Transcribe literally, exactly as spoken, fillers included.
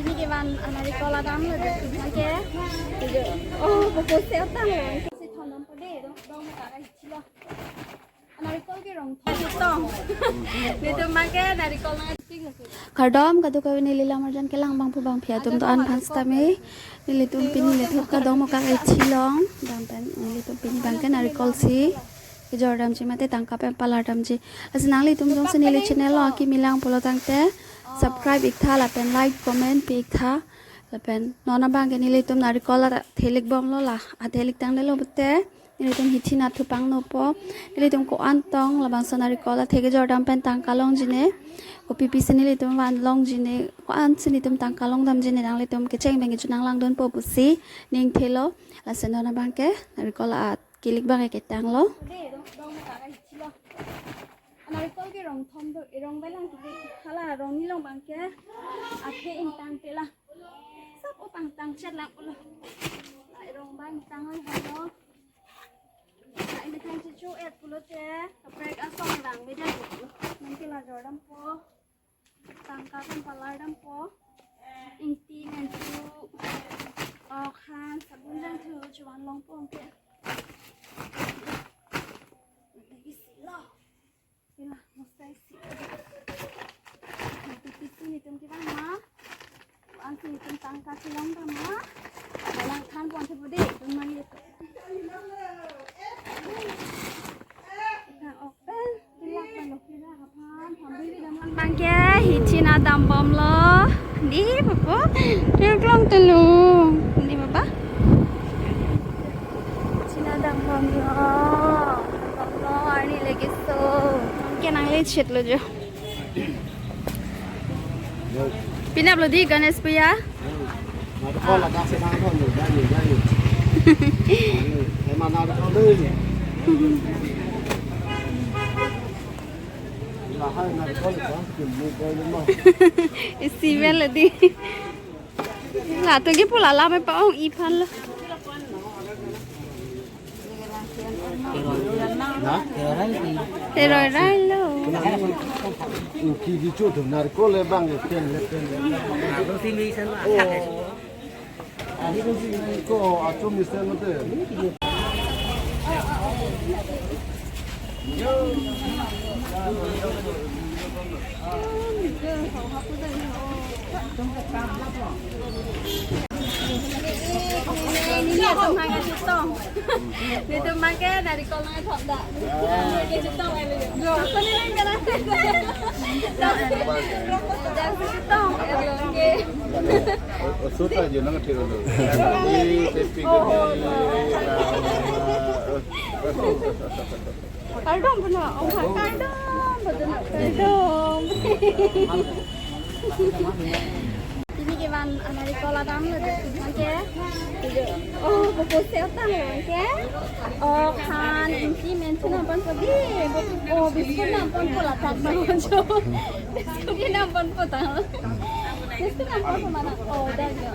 Neli kevan anarikol adam lo dei, mangke. Oh, pupuse utang lo. Si thondampo dei, dong, dong, maka rai chilo. Anarikol kerong thondam. Nelitum mangke anarikol nang. Kardom kadokave, neli lam arjan kelang abang pu bang phi atum do-an aphan sitame. Nelitum pini lethot kadong mokak echilong dam pen nelitum pini bangke anarikol si kejor damji mate tangka pen palar damji. Lasi nanglitum jongsi neli channel along akimi lang pulo tangte subscribe iktha lapen like comment pi iktha lapen non abangke nelitum anarikol athelik bomlo la athelik tangdetlo pute nelitum hithi nat thu pangnopo. Nelitum ko-an tong labangso anarikol athe kejor dam pen tangka longji ne. Kopi pisi nelitum van longji ne, ko-an si nelitum tangka long damji ne nanglitum kecheng pen kecho nanglangdunpo pusi ning thelo. Lasi non abangke anarikol akelik bangke ketanglo. Anarikol kerong thondam do, erong belang kiki hala rong nilong bangke athe ingtang pela. Sap opang tang chet lang pulo. La erong bang tang oi halo. La ini tang chichu et pulote kaprek asong lang beda pulo. Mangke la jor dampo. Tangka pen palar dampo. Ingti pen thu. Ok han sabun jang thu chuan longpo ke. Lagi silo. Sila, mosai si. Nelitum pisi nelitum kevang ma. Ansi nelitum tangka kelong dam ma. Malang than pon thepo dei, dun mani. Tang ok pen, tulak pen lo kira kapan, pambili dam lang. Bangke, hithi nat dam bomlo. Dei, pupu. Tulak long tulung. Dei, papa. Hithi nat dam bomlo. Dam bomlo, arni legi so. Ke nang le chet lo jo. Pini aplo dei Ganesh Puja. Narikol ladak si nang thon, dei, dei, dei. Emang narikol dei. Lahai narikol kan, kim ni boy ni mo. Isi vel dei. Latum ke pula lam pa-ong-i aphan lo. Na? Heroi rai lo. Ingki di chu tu narikol le bang le pen le pen le. Oh. Ani ko si ko atum ni sen mate. Nelitum bangke narikol nang thok da. Nelitum bangke narikol nang thok da. Suta je nang thero lo. Ini sepi. Kardom puna, oh, kardom, betul, kardom. Neli kevan anarikol adam lo dei, mangke. Oh, pupuse utang lo, mangke. Oh, han, ingti pen thu nang ponpo dei. Oh, biscuit nang ponpo ladak nang ponpo. Biscuit nang ponpo tang. Biscuit nang ponpo mana? Oh, dah ya.